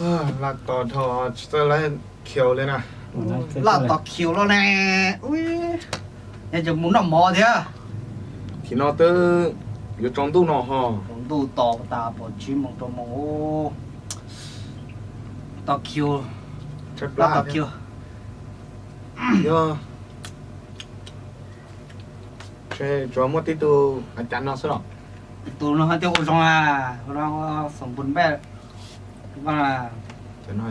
Laj tos dhau tsis txawj laj khiu li na. Laj tos khiu los ne. Ua, yog ces mus noj mov thiab. Tim no twb yuav tsaus ntuj no ho. Tsaus ntuj tos tas pom tsib moos rau moos. Tos khiu. Laj tos khiu. Yog, tsuas muaj tib tug a cas no xwb los. Tus no hais tias ua zoo a, ua no xoom npun npej. Cov no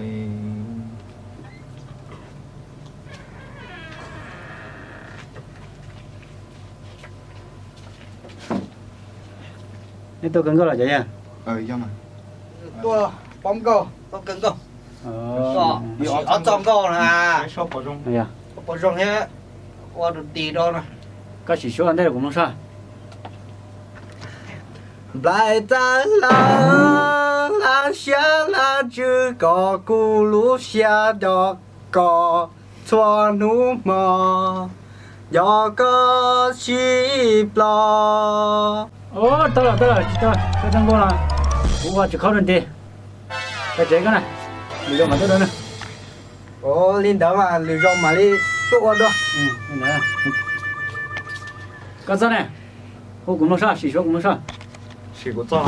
neb tuaj kawg nkauj los cov yog? Tuaj poob nkauj, tuaj kawg nkauj. Ob txoj nkauj na. Pom zoo thiab, ua rau ti rau na. Koj sim suab ntej kuv mloog soj. Nplaim txav hlab, hlab siab hlab tswv kom kuv lub siab nco koj txhua hnub hmo, nco koj sib plos. Tau lawm, tau lawm, tsis tau, koj txoj nkauj no kuv ua tsis khaub rau nti. Koj tsev koj na, lwm zaus mam tuaj dua na. Ua li ntawd mas lwm zaus mam li tuaj ua dua. Koj txoj ne, hu kuv mloog soj, sim suab kuv mloog soj. Sim kuv txoj.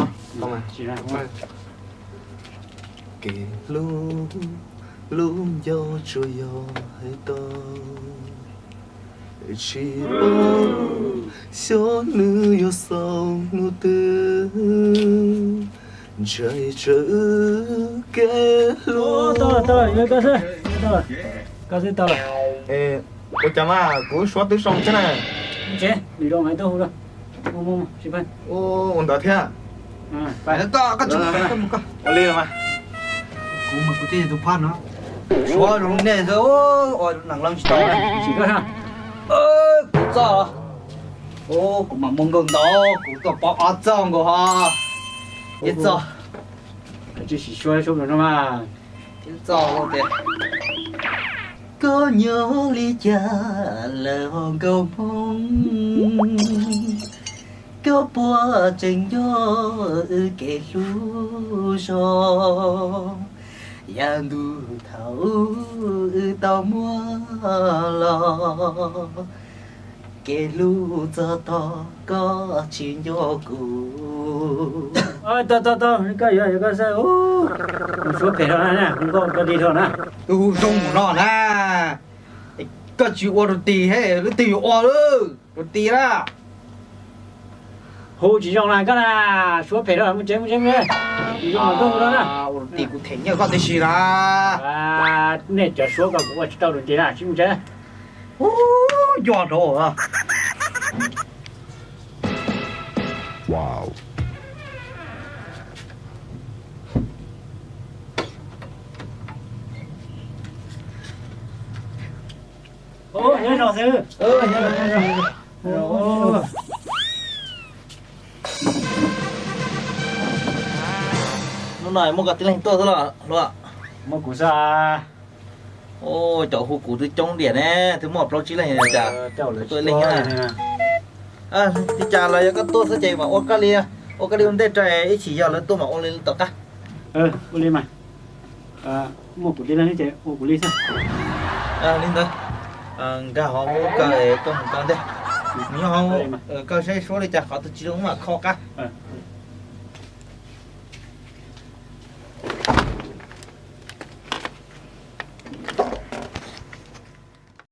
Kev hlub, hlub nco tsuas yog hais tau, tsis paub xyov nws yuav xaus hnub twg, ntshai tsam kev hlub. Koj xwb tau lawm. Ua cas mas kuv suab twb zoo thiab na. Tsev, lwm zaus mam tuaj hu. Ua ntawd thiab. Ua li mas. Kuv mas kuv twb yog tus phab no. Suab zoo nej xwb, ua neeg leej tsis tau. Kuv txoj. Kuv mas muaj nkauj ntau, kuv tuaj paub ob txoj nkaus ho. Ib txoj. Koj tsis sim suab suab no mas. Ib txoj tias, koj nyob li cas lawm ho nkauj Hmoob, koj puas tseem nco wb kev hlub zog, yav ntuj thaum wb tau muaj los, kev hlub txog tog koj tsis nco kuv. Tau tau tau, koj yuav yog koj xwb. Mus suab phem rau na, hu nkauj rau di rau na. Tus hu zoo mus no na, koj tsis ua rau ti he, lub twg yuav ua lub rau ti na. Hu tsis zoo na koj na, suab phem rau, mus tsev mus tsev mus tsev. Tsis zoo mas koj hu rau na. Ua rau ti kuv them nyiaj koj tib si na. Nej cov suab ko kuv ua tsis tau rau ti na, tsis mus tsev. Ub, yog rau. Hnub no muaj koj tib leeg tuaj xwb los luag? Muaj kuv xwb. Cov hu kuv twb coob diam ne, twb muaj plaub tsib leeg cas tuaj ib leeg. Li cas los yog koj tuaj xwb ces mam ua koj li, ua koj li ua ntej tso ib chim yog lawv tuaj mam ua li tom qab. Ua li mas. Muaj kuv tib leeg ces ua kuv li xwb. Li ntawd, nkag hauv mus kawg tuaj mus kawg ntej. Nyob hauv kawg saib suab li cas qhov twg tsis zoo mam kho qab.